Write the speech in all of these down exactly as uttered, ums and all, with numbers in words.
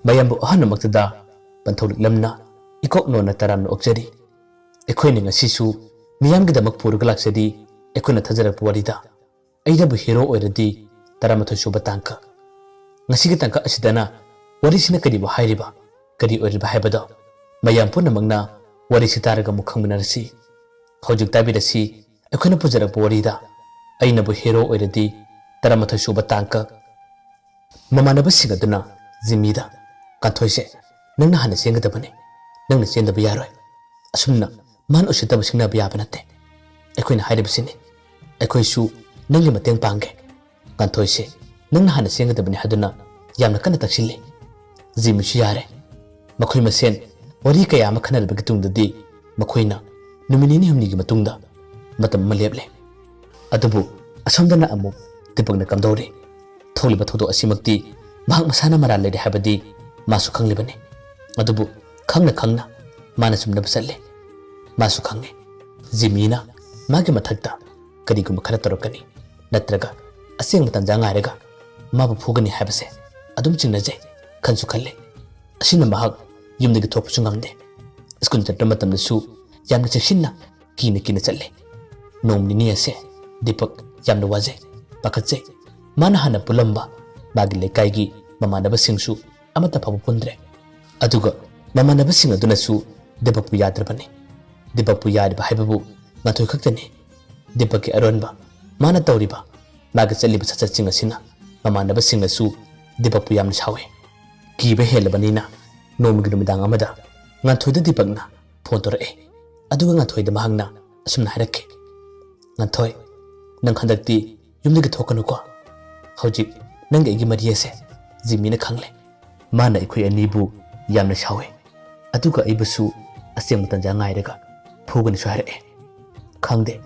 ꯃꯌꯥꯝꯕꯨ ꯑꯍꯥꯟꯕꯃꯛꯇꯗ ꯄꯟꯊꯧ ꯂꯤꯛꯂꯝꯅ ꯏꯀꯣꯛ ꯅꯣꯟꯅ ꯇꯔꯥꯝꯅ ꯑꯣꯛꯆꯔꯤ꯫ ꯑꯩꯈꯣꯏꯅ ꯉꯁꯤꯁꯨ ꯃꯤꯌꯥꯝꯒꯤꯗꯃꯛ ꯄꯨꯔꯒ ꯂꯥꯛꯆꯔꯤ꯫ ꯑꯩꯈꯣꯏꯅ ꯊꯥꯖꯔꯛꯄ ꯋꯥꯔꯤꯗ ꯑꯩꯅꯕꯨ ꯍꯦꯔꯣ ꯑꯣꯏꯔꯗꯤ ꯇꯔꯥꯃꯥꯊꯣꯏ ꯁꯨꯕ ꯇꯥꯡꯀꯛ꯫ ꯉꯁꯤꯒꯤ ꯇꯥꯡꯀꯛ ꯑꯁꯤꯗꯅ ꯋꯥꯔꯤꯁꯤꯅ ꯀꯔꯤꯕꯨ ꯍꯥꯏꯔꯤꯕ, ꯀꯔꯤ ꯑꯣꯏꯔꯤꯕ ꯍꯥꯏꯕꯗꯣ ꯃꯌꯥꯝ ꯄꯨꯝꯅꯃꯛꯅ ꯋꯥꯔꯤꯁꯤ ꯇꯥꯔꯒ ꯑꯃꯨꯛ ꯈꯪꯃꯤꯟꯅꯔꯁꯤ꯫ ꯍꯧꯖꯤꯛ ꯇꯥꯕꯤꯔꯁꯤ ꯑꯩꯈꯣꯏꯅ ꯄꯨꯖꯔꯛꯄ ꯋꯥꯔꯤꯗ ꯑꯩꯅꯕꯨ ꯍꯦꯔꯣ ꯑꯣꯏꯔꯗꯤ ꯇꯔꯥꯃꯥꯊꯣꯏ ꯁꯨꯕ ꯇꯥꯡꯀꯛ꯫ ꯃꯃꯥꯟꯅꯕꯁꯤꯡ ꯑꯗꯨꯅ ꯖꯤꯝꯃꯤꯗ, "ꯀꯥꯟꯊꯣꯏꯁꯦ ꯅꯪꯅ ꯍꯥꯟꯅ ꯆꯦꯟꯒꯗꯕꯅꯤ, ꯅꯪꯅ ꯆꯦꯟꯗꯕ ꯌꯥꯔꯣꯏ꯫ ꯑꯁꯨꯝꯅ ꯃꯥꯅ ꯎꯁꯤꯠꯇꯕ ꯁꯤꯡꯅꯕ ꯌꯥꯕ ꯅꯠꯇꯦ꯫ ꯑꯩꯈꯣꯏꯅ ꯍꯥꯏꯔꯤꯕꯁꯤꯅꯤ, ꯑꯩꯈꯣꯏꯁꯨ ꯅꯪꯒꯤ ꯃꯇꯦꯡ ꯄꯥꯡꯒꯦ꯫ ꯀꯥꯟꯊꯣꯏꯁꯦ ꯅꯪꯅ ꯍꯥꯟꯅ ꯆꯦꯟꯒꯗꯕꯅꯤ" ꯍꯥꯏꯗꯨꯅ ꯌꯥꯝꯅ ꯀꯟꯅ ꯇꯛꯁꯤꯜꯂꯤ꯫ ꯖꯤꯝꯃꯤꯁꯨ ꯌꯥꯔꯦ꯫ ꯃꯈꯣꯏ ꯃꯁꯦꯟ ꯋꯥꯔꯤ ꯀꯌꯥ ꯑꯃ ꯈꯟꯅꯔꯕꯒꯤ ꯇꯨꯡꯗꯗꯤ ꯃꯈꯣꯏꯅ ꯅꯨꯃꯤꯠ ꯅꯤꯅꯤ ꯍꯨꯝꯅꯤꯒꯤ ꯃꯇꯨꯡꯗ ꯃꯇꯝ ꯑꯃ ꯂꯦꯞꯂꯦ꯫ ꯑꯗꯨꯕꯨ ꯑꯁꯣꯝꯗꯅ ꯑꯃꯨꯛ ꯗꯤꯄꯛꯅ ꯀꯝꯗꯧꯔꯤ? ꯊꯣꯛꯂꯤꯕ ꯊꯧꯗꯣꯛ ꯑꯁꯤꯃꯛꯇꯤ ꯃꯍꯥꯛ ꯃꯁꯥꯅ ꯃꯔꯥꯜ ꯂꯩꯔꯦ ꯍꯥꯏꯕꯗꯤ ꯃꯥꯁꯨ ꯈꯪꯂꯤꯕꯅꯤ꯫ ꯑꯗꯨꯕꯨ ꯈꯪꯅ ꯈꯪꯅ ꯃꯥꯅ ꯆꯨꯝꯅꯕ ꯆꯠꯂꯦ꯫ ꯃꯥꯁꯨ ꯈꯪꯉꯦ, ꯖꯤꯃꯤꯅ ꯃꯥꯒꯤ ꯃꯊꯛꯇ ꯀꯔꯤꯒꯨꯝꯕ ꯈꯔ ꯇꯧꯔꯛꯀꯅꯤ, ꯅꯠꯇ꯭ꯔꯒ ꯑꯁꯦꯡꯕ ꯇꯥꯟꯖꯥ ꯉꯥꯏꯔꯒ ꯃꯥꯕꯨ ꯐꯨꯒꯅꯤ ꯍꯥꯏꯕꯁꯦ ꯑꯗꯨꯝ ꯆꯤꯡꯅꯖꯩ꯫ ꯈꯟꯁꯨ ꯈꯜꯂꯦ꯫ ꯑꯁꯤꯅ ꯃꯍꯥꯛ ꯌꯨꯝꯗꯒꯤ ꯊꯣꯛꯄꯁꯨ ꯉꯝꯗꯦ꯫ ꯁ꯭ꯀꯨꯜ ꯆꯠꯄ ꯃꯇꯝꯗꯁꯨ ꯌꯥꯝꯅ ꯆꯦꯛꯁꯤꯟꯅ ꯀꯤꯅ ꯀꯤꯅ ꯆꯠꯂꯦ꯫ ꯅꯣꯡ ꯅꯤꯅꯤ ꯑꯁꯦ ꯗꯤꯄꯛ ꯌꯥꯝꯅ ꯋꯥꯖꯩ, ꯄꯥꯈꯠꯆꯩ꯫ ꯃꯥꯅ ꯍꯥꯟꯅ ꯄꯨꯜꯂꯝꯕ ꯃꯥꯒꯤ ꯂꯩꯀꯥꯏꯒꯤ ꯃꯃꯥꯟꯅꯕꯁꯤꯡꯁꯨ ꯑꯃꯠꯇ ꯐꯥꯎꯕ ꯄꯨꯟꯗ꯭ꯔꯦ꯫ ꯑꯗꯨꯒ ꯃꯃꯥꯟꯅꯕꯁꯤꯡ ꯑꯗꯨꯅꯁꯨ ꯗꯤꯄꯛꯄꯨ ꯌꯥꯗ꯭ꯔꯕꯅꯤ꯫ ꯗꯤꯄꯛꯄꯨ ꯌꯥꯔꯤꯕ ꯍꯥꯏꯕꯕꯨ ꯉꯥꯟꯊꯣꯏ ꯈꯛꯇꯅꯤ꯫ ꯗꯤꯄꯛꯀꯤ ꯑꯔꯣꯟꯕ, ꯃꯥꯅ ꯇꯧꯔꯤꯕ, ꯃꯥꯒꯤ ꯆꯠꯂꯤꯕ ꯁꯥꯖꯠꯁꯤꯡ ꯑꯁꯤꯅ ꯃꯃꯥꯟꯅꯕꯁꯤꯡꯅꯁꯨ ꯗꯤꯄꯛꯄꯨ ꯌꯥꯝꯅ ꯁꯥꯎꯏ꯫ ꯀꯤꯕ ꯍꯦꯜꯂꯕꯅꯤꯅ ꯅꯣꯡꯃꯒꯤ ꯅꯨꯃꯤꯗꯥꯡ ꯑꯃꯗ ꯉꯥꯟꯊꯣꯏꯗ ꯗꯤꯄꯛꯅ ꯐꯣꯟ ꯇꯧꯔꯛꯑꯦ꯫ ꯑꯗꯨꯒ ꯉꯥꯟꯊꯣꯏꯗ ꯃꯍꯥꯛꯅ ꯑꯁꯨꯝꯅ ꯍꯥꯏꯔꯛꯈꯤ, "ꯉꯥꯟꯊꯣꯏ, ꯅꯪ ꯍꯟꯗꯛꯇꯤ ꯌꯨꯝꯗꯒꯤ ꯊꯣꯛꯀꯅꯨꯀꯣ꯫ ꯍꯧꯖꯤꯛ ꯅꯪꯒꯤ ꯑꯩꯒꯤ ꯃꯔꯤ ꯑꯁꯦ ꯖꯤꯃꯤꯅ ꯈꯪꯂꯦ꯫ ꯃꯥꯅ ꯑꯩꯈꯣꯏ ꯑꯅꯤꯕꯨ ꯌꯥꯝꯅ ꯁꯥꯎꯏ꯫ ꯑꯗꯨꯒ ꯑꯩꯕꯨꯁꯨ ꯑꯁꯦꯡꯕ ꯇꯟꯖꯥ ꯉꯥꯏꯔꯒ ꯐꯨꯒꯅꯤꯁꯨ ꯍꯥꯏꯔꯛꯑꯦ꯫ ꯈꯪꯗꯦ,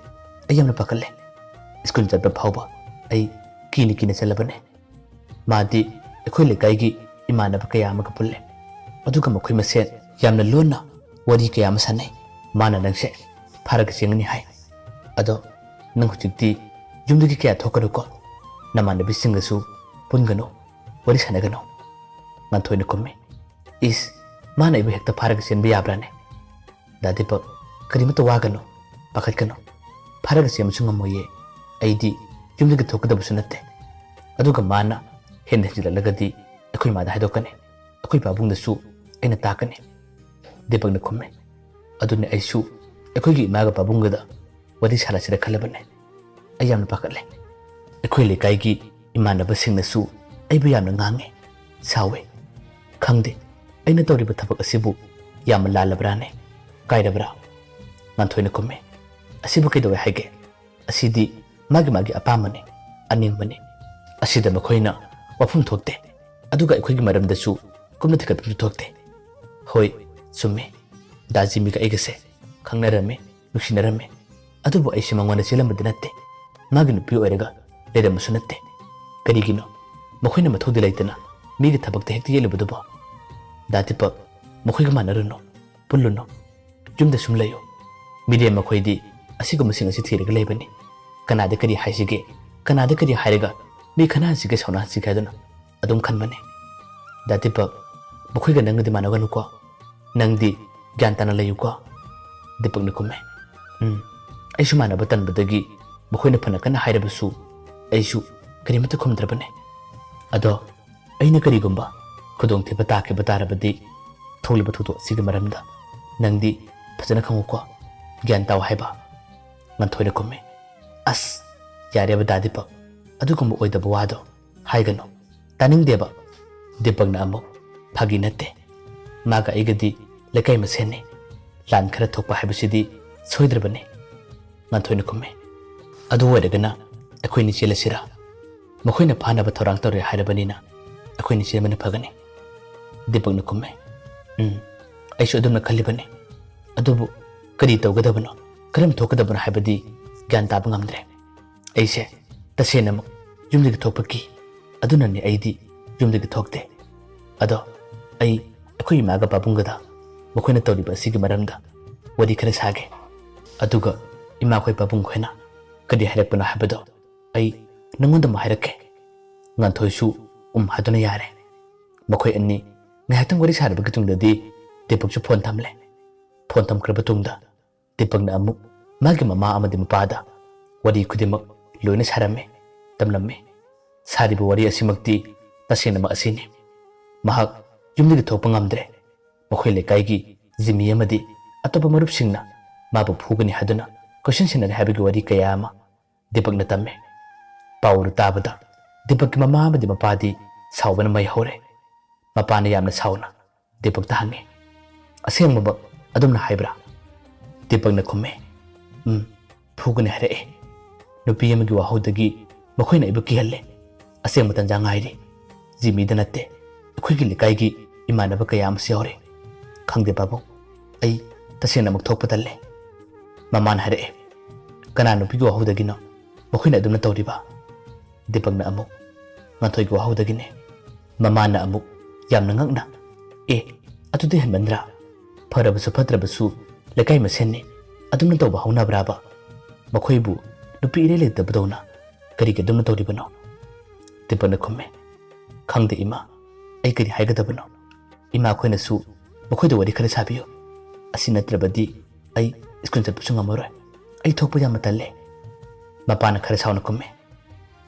ꯑꯩ ꯌꯥꯝꯅ ꯄꯥꯈꯠꯂꯦ꯫ ꯁ꯭ꯀꯨꯜ ꯆꯠꯄ ꯐꯥꯎꯕ ꯑꯩ ꯀꯤꯅ ꯀꯤꯅ ꯆꯠꯂꯕꯅꯦ꯫ ꯃꯥꯗꯤ ꯑꯩꯈꯣꯏ ꯂꯩꯀꯥꯏꯒꯤ ꯏꯃꯥꯟꯅꯕ ꯀꯌꯥ ꯑꯃꯒ ꯄꯨꯜꯂꯦ꯫ ꯑꯗꯨꯒ ꯃꯈꯣꯏ ꯃꯁꯦꯟ ꯌꯥꯝꯅ ꯂꯣꯟꯅ ꯋꯥꯔꯤ ꯀꯌꯥ ꯑꯃ ꯁꯥꯟꯅꯩ꯫ ꯃꯥꯅ ꯅꯪꯁꯦ ꯐꯥꯔꯒ ꯆꯦꯟꯒꯅꯤ ꯍꯥꯏ꯫ ꯑꯗꯣ ꯅꯪ ꯍꯧꯖꯤꯛꯇꯤ ꯌꯨꯝꯗꯒꯤ ꯀꯌꯥ ꯊꯣꯛꯀꯅꯨꯀꯣ꯫ ꯅꯃꯥꯟꯅꯕꯤꯁꯤꯡꯒꯁꯨ ꯄꯨꯟꯒꯅꯨ, ꯋꯥꯔꯤ ꯁꯥꯟꯅꯒꯅꯨ"꯫ ꯉꯥꯟꯊꯣꯏꯅ ꯈꯨꯝꯃꯤ, "ꯏꯁ, ꯃꯥꯅ ꯑꯩꯕꯨ ꯍꯦꯛꯇ ꯐꯥꯔꯒ ꯆꯦꯟꯕ ꯌꯥꯕ꯭ꯔꯥꯅꯦ?" ꯗꯥ ꯗꯤꯄꯛ, "ꯀꯔꯤꯃꯠꯇ ꯋꯥꯒꯅꯨ, ꯄꯥꯈꯠꯀꯅꯨ꯫ ꯐꯥꯔꯒ ꯆꯦꯟꯕꯁꯨ ꯉꯝꯃꯣꯏꯌꯦ꯫ ꯑꯩꯗꯤ ꯌꯨꯝꯗꯒꯤ ꯊꯣꯛꯀꯗꯕꯁꯨ ꯅꯠꯇꯦ꯫ ꯑꯗꯨꯒ ꯃꯥꯅ ꯍꯦꯟꯅ ꯍꯦꯟꯖꯤꯜꯂꯛꯂꯒꯗꯤ ꯑꯩꯈꯣꯏ ꯏꯃꯥꯗ ꯍꯥꯏꯗꯣꯛꯀꯅꯤ, ꯑꯩꯈꯣꯏ ꯄꯥꯕꯨꯡꯗꯁꯨ ꯑꯩꯅ ꯇꯥꯛꯀꯅꯤ꯫" ꯗꯤꯄꯛꯅ ꯈꯨꯝꯃꯤ, "ꯑꯗꯨꯅꯤ ꯑꯩꯁꯨ ꯑꯩꯈꯣꯏꯒꯤ ꯏꯃꯥꯒ ꯄꯥꯕꯨꯡꯒꯗ ꯋꯥꯔꯤ ꯁꯥꯔꯁꯤꯔ ꯈꯜꯂꯕꯅꯦ꯫ ꯑꯩ ꯌꯥꯝꯅ ꯄꯥꯈꯠꯂꯦ꯫ ꯑꯩꯈꯣꯏ ꯂꯩꯀꯥꯏꯒꯤ ꯏꯃꯥꯟꯅꯕꯁꯤꯡꯅꯁꯨ ꯑꯩꯕꯨ ꯌꯥꯝꯅ ꯉꯥꯡꯉꯤ, ꯁꯥꯎꯏ꯫ ꯈꯪꯗꯦ, ꯑꯩꯅ ꯇꯧꯔꯤꯕ ꯊꯕꯛ ꯑꯁꯤꯕꯨ ꯌꯥꯝꯅ ꯂꯥꯜꯂꯕ꯭ꯔꯥꯅꯦ? ꯀꯥꯏꯔꯕ꯭ꯔꯥ?" ꯉꯥꯟꯊꯣꯏꯅ ꯈꯨꯝꯃꯤ, "ꯑꯁꯤꯕꯨ ꯀꯩꯗꯧꯋꯦ ꯍꯥꯏꯒꯦ? ꯑꯁꯤꯗꯤ ꯃꯥꯒꯤ ꯃꯥꯒꯤ ꯑꯄꯥꯝꯕꯅꯤ, ꯑꯅꯤꯡꯕꯅꯤ꯫ ꯑꯁꯤꯗ ꯃꯈꯣꯏꯅ ꯋꯥꯐꯝ ꯊꯣꯛꯇꯦ꯫ ꯑꯗꯨꯒ ꯑꯩꯈꯣꯏꯒꯤ ꯃꯔꯝꯗꯁꯨ ꯀꯨꯞꯅ ꯊꯤꯒꯠꯄꯁꯨ ꯊꯣꯛꯇꯦ꯫ ꯍꯣꯏ, ꯆꯨꯝꯃꯤ꯫ ꯗꯥ ꯖꯤꯃꯤꯒ ꯑꯩꯒꯁꯦ ꯈꯪꯅꯔꯝꯃꯤ, ꯅꯨꯡꯁꯤꯅꯔꯝꯃꯤ꯫ ꯑꯗꯨꯕꯨ ꯑꯩꯁꯦ ꯃꯉꯣꯟꯗ ꯆꯦꯜꯂꯝꯕꯗꯤ ꯅꯠꯇꯦ꯫ ꯃꯥꯒꯤ ꯅꯨꯄꯤ ꯑꯣꯏꯔꯒ ꯂꯩꯔꯝꯕꯁꯨ ꯅꯠꯇꯦ꯫ ꯀꯔꯤꯒꯤꯅꯣ? ꯃꯈꯣꯏꯅ ꯃꯊꯧꯗꯤ ꯂꯩꯇꯅ ꯃꯤꯒꯤ ꯊꯕꯛꯇ ꯍꯦꯛꯇ ꯌꯦꯠꯂꯨꯕꯗꯨꯕꯣ? ꯗꯥ ꯗꯤꯄꯛ, ꯃꯈꯣꯏꯒ ꯃꯥꯟꯅꯔꯨꯅꯨ, ꯄꯨꯜꯂꯨꯅꯨ꯫ ꯌꯨꯝꯗ ꯁꯨꯝ ꯂꯩꯌꯨ꯫ ꯃꯤꯔꯦꯝ ꯃꯈꯣꯏꯗꯤ ꯑꯁꯤꯒꯨꯝꯕꯁꯤꯡ ꯑꯁꯤ ꯊꯤꯔꯒ ꯂꯩꯕꯅꯤ꯫ ꯀꯅꯥꯗ ꯀꯔꯤ ꯍꯥꯏꯁꯤꯒꯦ, ꯀꯅꯥꯗ ꯀꯔꯤ ꯍꯥꯏꯔꯒ ꯃꯤ ꯈꯠꯅꯍꯟꯁꯤꯒꯦ, ꯁꯥꯎꯅꯍꯟꯁꯤꯒꯦ ꯍꯥꯏꯗꯨꯅ ꯑꯗꯨꯝ ꯈꯟꯕꯅꯤ꯫" ꯗꯥ ꯗꯤꯄꯛ, ꯃꯈꯣꯏꯒ ꯅꯪꯒꯗꯤ ꯃꯥꯟꯅꯒꯅꯨꯀꯣ꯫ ꯅꯪꯗꯤ ꯒ꯭ꯌꯥꯟ ꯇꯥꯅ ꯂꯩꯌꯨꯀꯣ꯫ ꯗꯤꯄꯛꯅ ꯈꯨꯝꯃꯦ, "ꯎꯝ, ꯑꯩꯁꯨ ꯃꯥꯟꯅꯕ ꯇꯟꯕꯗꯒꯤ ꯃꯈꯣꯏꯅ ꯐꯅ ꯀꯟꯅ ꯍꯥꯏꯔꯕꯁꯨ ꯑꯩꯁꯨ ꯀꯔꯤꯃꯠꯇ ꯈꯨꯝꯗ꯭ꯔꯕꯅꯦ꯫ ꯑꯗꯣ ꯑꯩꯅ ꯀꯔꯤꯒꯨꯝꯕ ꯈꯨꯗꯣꯡꯊꯤꯕ ꯇꯥꯈꯤꯕ ꯇꯥꯔꯕꯗꯤ ꯊꯣꯛꯂꯤꯕ ꯊꯧꯗꯣꯛ ꯑꯁꯤꯒꯤ ꯃꯔꯝꯗ ꯅꯪꯗꯤ ꯐꯖꯅ ꯈꯪꯉꯨꯀꯣ, ꯒ꯭ꯌꯥꯟ ꯇꯥꯎ ꯍꯥꯏꯕ꯫" ꯉꯥꯟꯊꯣꯏꯅ ꯈꯨꯝꯃꯦ, "ꯑꯁ, ꯌꯥꯔꯦꯕ ꯗꯥ ꯗꯤꯄꯛ, ꯑꯗꯨꯒꯨꯝꯕ ꯑꯣꯏꯗꯕ ꯋꯥꯗꯣ ꯍꯥꯏꯒꯅꯨ, ꯇꯥꯅꯤꯡꯗꯦꯕ꯫" ꯗꯤꯄꯛꯅ ꯑꯃꯨꯛ, "ꯐꯥꯒꯤ ꯅꯠꯇꯦ, ꯃꯥꯒ ꯑꯩꯒꯗꯤ ꯂꯩꯀꯥꯏ ꯃꯁꯦꯟꯅꯤ꯫ ꯂꯥꯟ ꯈꯔ ꯊꯣꯛꯄ ꯍꯥꯏꯕꯁꯤꯗꯤ ꯁꯣꯏꯗ꯭ꯔꯕꯅꯤ꯫" ꯉꯥꯟꯊꯣꯏꯅ ꯈꯨꯝꯃꯤ, "ꯑꯗꯨ ꯑꯣꯏꯔꯒꯅ ꯑꯩꯈꯣꯏꯅꯤ ꯆꯦꯜꯂꯁꯤꯔꯥ? ꯃꯈꯣꯏꯅ ꯐꯥꯅꯕ ꯊꯧꯔꯥꯡ ꯇꯧꯔꯦ ꯍꯥꯏꯔꯕꯅꯤꯅ ꯑꯩꯈꯣꯏꯅꯤ ꯆꯦꯟꯕꯅ ꯐꯒꯅꯤ꯫" ꯗꯤꯄꯛꯅ ꯈꯨꯝꯃꯤ, "ꯎꯝ, ꯑꯩꯁꯨ ꯑꯗꯨꯝꯅ ꯈꯜꯂꯤꯕꯅꯤ꯫ ꯑꯗꯨꯕꯨ ꯀꯔꯤ ꯇꯧꯒꯗꯕꯅꯣ, ꯀꯔꯝ ꯊꯣꯛꯀꯗꯕꯅꯣ ꯍꯥꯏꯕꯗꯤ ꯒ꯭ꯌꯥꯟ ꯇꯥꯕ ꯉꯝꯗ꯭ꯔꯦ꯫ ꯑꯩꯁꯦ ꯇꯁꯦꯡꯅꯃꯛ ꯌꯨꯝꯗꯒꯤ ꯊꯣꯛꯄ ꯀꯤ꯫ ꯑꯗꯨꯅꯅꯤ ꯑꯩꯗꯤ ꯌꯨꯝꯗꯒꯤ ꯊꯣꯛꯇꯦ꯫ ꯑꯗꯣ ꯑꯩ ꯑꯩꯈꯣꯏ ꯏꯃꯥꯒ ꯄꯥꯕꯨꯡꯒꯗ ꯃꯈꯣꯏꯅ ꯇꯧꯔꯤꯕ ꯑꯁꯤꯒꯤ ꯃꯔꯝꯗ ꯋꯥꯔꯤ ꯈꯔ ꯁꯥꯒꯦ꯫ ꯑꯗꯨꯒ ꯏꯃꯥꯈꯣꯏ ꯄꯥꯕꯨꯡꯈꯣꯏꯅ ꯀꯔꯤ ꯍꯥꯏꯔꯛꯄꯅꯣ ꯍꯥꯏꯕꯗꯣ ꯑꯩ ꯅꯉꯣꯟꯗ ꯑꯃꯨꯛ ꯍꯥꯏꯔꯛꯀꯦ꯫" ꯉꯥꯟꯊꯣꯏꯁꯨ ꯎꯝ ꯍꯥꯏꯗꯨꯅ ꯌꯥꯔꯦ꯫ ꯃꯈꯣꯏ ꯑꯅꯤ ꯉꯥꯏꯍꯥꯛꯇꯪ ꯋꯥꯔꯤ ꯁꯥꯔꯕꯒꯤ ꯇꯨꯡꯗꯗꯤ ꯗꯤꯄꯛꯁꯨ ꯐꯣꯟ ꯊꯝꯂꯦ꯫ ꯐꯣꯟ ꯊꯝꯈ꯭ꯔꯕ ꯇꯨꯡꯗ ꯗꯤꯄꯛꯅ ꯑꯃꯨꯛ ꯃꯥꯒꯤ ꯃꯃꯥ ꯑꯃꯗꯤ ꯃꯄꯥꯗ ꯋꯥꯔꯤ ꯈꯨꯗꯤꯡꯃꯛ ꯂꯣꯏꯅ ꯁꯥꯔꯝꯃꯤ, ꯇꯝꯂꯝꯃꯤ꯫ ꯁꯥꯔꯤꯕ ꯋꯥꯔꯤ ꯑꯁꯤꯃꯛꯇꯤ ꯇꯁꯦꯡꯅꯃꯛ ꯑꯁꯤꯅꯤ꯫ ꯃꯍꯥꯛ ꯌꯨꯝꯗꯒꯤ ꯊꯣꯛꯄ ꯉꯝꯗ꯭ꯔꯦ꯫ ꯃꯈꯣꯏ ꯂꯩꯀꯥꯏꯒꯤ ꯖꯤꯃꯤ ꯑꯃꯗꯤ ꯑꯇꯣꯞꯄ ꯃꯔꯨꯞꯁꯤꯡꯅ ꯃꯥꯕꯨ ꯐꯨꯒꯅꯤ ꯍꯥꯏꯗꯨꯅ ꯀꯣꯏꯁꯟ ꯁꯦꯟꯅꯔꯦ ꯍꯥꯏꯕꯒꯤ ꯋꯥꯔꯤ ꯀꯌꯥ ꯑꯃ ꯗꯤꯄꯛꯅ ꯇꯝꯃꯤ꯫ ꯄꯥꯎ ꯑꯗꯨ ꯇꯥꯕꯗ ꯗꯤꯄꯛꯀꯤ ꯃꯃꯥ ꯑꯃꯗꯤ ꯃꯄꯥꯗꯤ ꯁꯥꯎꯕꯅ ꯃꯩ ꯍꯧꯔꯦ꯫ ꯃꯄꯥꯅ ꯌꯥꯝꯅ ꯁꯥꯎꯅ ꯗꯤꯄꯛꯇ ꯍꯪꯉꯤ, "ꯑꯁꯦꯡꯕꯃꯛ ꯑꯗꯨꯝꯅ ꯍꯥꯏꯕ꯭ꯔꯥ?" ꯗꯤꯄꯛꯅ ꯈꯨꯝꯃꯤ, "ꯎꯝ, ꯐꯨꯒꯅꯤ ꯍꯥꯏꯔꯛꯑꯦ꯫ ꯅꯨꯄꯤ ꯑꯃꯒꯤ ꯋꯥꯍꯧꯗꯒꯤ ꯃꯈꯣꯏꯅ ꯑꯩꯕꯨ ꯀꯤꯍꯜꯂꯦ꯫ ꯑꯁꯦꯡꯕ ꯇꯟꯖꯥ ꯉꯥꯏꯔꯤ꯫ ꯖꯤꯃꯤꯗ ꯅꯠꯇꯦ, ꯑꯩꯈꯣꯏꯒꯤ ꯂꯩꯀꯥꯏꯒꯤ ꯏꯃꯥꯟꯅꯕ ꯀꯌꯥ ꯑꯃꯁꯨ ꯌꯥꯎꯔꯤ꯫ ꯈꯪꯗꯦ ꯄꯥꯕꯨꯡ, ꯑꯩ ꯇꯁꯦꯡꯅꯃꯛ ꯊꯣꯛꯄ ꯇꯜꯂꯦ꯫" ꯃꯃꯥꯅ ꯍꯥꯏꯔꯛꯑꯦ, "ꯀꯅꯥ ꯅꯨꯄꯤꯒꯤ ꯋꯥꯍꯧꯗꯒꯤꯅꯣ ꯃꯈꯣꯏꯅ ꯑꯗꯨꯝꯅ ꯇꯧꯔꯤꯕ?" ꯗꯤꯄꯛꯅ ꯑꯃꯨꯛ, "ꯉꯥꯟꯊꯣꯏꯒꯤ ꯋꯥꯍꯧꯗꯒꯤꯅꯦ꯫" ꯃꯃꯥꯅ ꯑꯃꯨꯛ ꯌꯥꯝꯅ ꯉꯛꯅ, "ꯑꯦ, ꯑꯗꯨꯗꯤ ꯍꯦꯟꯃꯟꯗ꯭ꯔꯥ? ꯐꯔꯕꯁꯨ ꯐꯠꯇ꯭ꯔꯕꯁꯨ ꯂꯩꯀꯥꯏ ꯃꯁꯦꯟꯅꯤ, ꯑꯗꯨꯝꯅ ꯇꯧꯕ ꯍꯧꯅꯕ꯭ꯔꯥꯕ? ꯃꯈꯣꯏꯕꯨ ꯅꯨꯄꯤ ꯏꯔꯩ ꯂꯩꯇꯕꯗꯧꯅ ꯀꯔꯤꯒꯤ ꯑꯗꯨꯝꯅ ꯇꯧꯔꯤꯕꯅꯣ?" ꯗꯤꯄꯛꯅ ꯈꯨꯝꯃꯦ, "ꯈꯪꯗꯦ ꯏꯃꯥ, ꯑꯩ ꯀꯔꯤ ꯍꯥꯏꯒꯗꯕꯅꯣ? ꯏꯃꯥ ꯈꯣꯏꯅꯁꯨ ꯃꯈꯣꯏꯗ ꯋꯥꯔꯤ ꯈꯔ ꯁꯥꯕꯤꯌꯨ꯫ ꯑꯁꯤ ꯅꯠꯇ꯭ꯔꯕꯗꯤ ꯑꯩ ꯁ꯭ꯀꯨꯜ ꯆꯠꯄꯁꯨ ꯉꯝꯃꯔꯣꯏ꯫ ꯑꯩ ꯊꯣꯛꯄ ꯌꯥꯝꯅ ꯇꯜꯂꯦ꯫" ꯃꯄꯥꯅ ꯈꯔ ꯁꯥꯎꯅ ꯈꯨꯝꯃꯦ,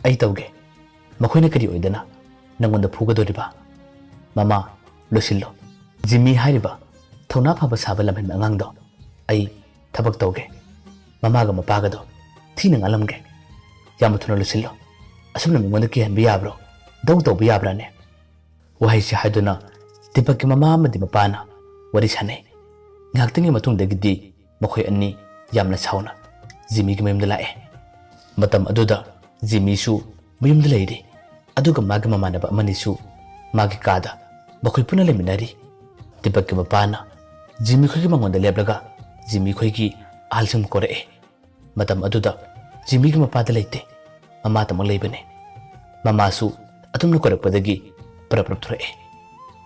"ꯑꯩ ꯇꯧꯒꯦ꯫ ꯃꯈꯣꯏꯅ ꯀꯔꯤ ꯑꯣꯏꯗꯅ ꯅꯪꯉꯣꯟꯗ ꯐꯨꯒꯗꯧꯔꯤꯕ?" "ꯃꯃꯥ, ꯂꯣꯏꯁꯤꯜꯂꯣ꯫ ꯖꯤꯃꯤ ꯍꯥꯏꯔꯤꯕ ꯊꯧꯅꯥ ꯐꯕ ꯁꯥꯕ ꯂꯝꯍꯦꯟꯕ ꯑꯉꯥꯡꯗꯣ ꯑꯩ ꯊꯕꯛ ꯇꯧꯒꯦ꯫ ꯃꯃꯥꯒ ꯃꯄꯥꯒꯗꯣ ꯊꯤꯅ ꯉꯥꯡꯂꯝꯒꯦ꯫ ꯌꯥꯝꯅ ꯊꯨꯅ ꯂꯣꯏꯁꯤꯜꯂꯣ꯫ ꯑꯁꯨꯝꯅ ꯃꯤꯉꯣꯟꯗ ꯀꯤꯍꯟꯕ ꯌꯥꯕ꯭ꯔꯣ? ꯗꯧ ꯇꯧꯕ ꯌꯥꯕ꯭ꯔꯥꯅꯦ?" ꯋꯥꯍꯩꯁꯤ ꯍꯥꯏꯗꯨꯅ ꯗꯤꯄꯛꯀꯤ ꯃꯃꯥ ꯑꯃꯗꯤ ꯃꯄꯥꯅ ꯋꯥꯔꯤ ꯁꯥꯟꯅꯩ꯫ ꯉꯥꯏꯍꯥꯛꯇꯪꯒꯤ ꯃꯇꯨꯡꯗꯒꯤꯗꯤ ꯃꯈꯣꯏ ꯑꯅꯤ ꯌꯥꯝꯅ ꯁꯥꯎꯅ ꯖꯤꯃꯤꯒꯤ ꯃꯌꯨꯝꯗ ꯂꯥꯛꯑꯦ꯫ ꯃꯇꯝ ꯑꯗꯨꯗ ꯖꯤꯃꯤꯁꯨ ꯃꯌꯨꯝꯗ ꯂꯩꯔꯤ, ꯑꯗꯨꯒ ꯃꯥꯒꯤ ꯃꯃꯥꯟꯅꯕ ꯑꯃꯅꯤꯁꯨ ꯃꯥꯒꯤ ꯀꯥꯗ ꯃꯈꯣꯏ ꯄꯨꯟꯅ ꯂꯩꯃꯤꯟꯅꯔꯤ꯫ ꯗꯤꯄꯛꯀꯤ ꯃꯄꯥꯅ ꯖꯤꯃꯤ ꯈꯣꯏꯒꯤ ꯃꯉꯣꯟꯗ ꯂꯦꯞꯂꯒ ꯖꯤꯃꯤ ꯈꯣꯏꯒꯤ ꯑꯍꯜꯁꯤꯡꯕꯨ ꯀꯧꯔꯛꯑꯦ꯫ ꯃꯇꯝ ꯑꯗꯨꯗ ꯖꯤꯃꯤꯒꯤ ꯃꯄꯥꯗ ꯂꯩꯇꯦ, ꯃꯃꯥꯗꯃꯛ ꯂꯩꯕꯅꯦ꯫ ꯃꯃꯥꯁꯨ ꯑꯗꯨꯝꯅ ꯀꯣꯏꯔꯛꯄꯗꯒꯤ ꯄꯔꯞ ꯄꯔꯞ ꯊꯣꯔꯛꯑꯦ꯫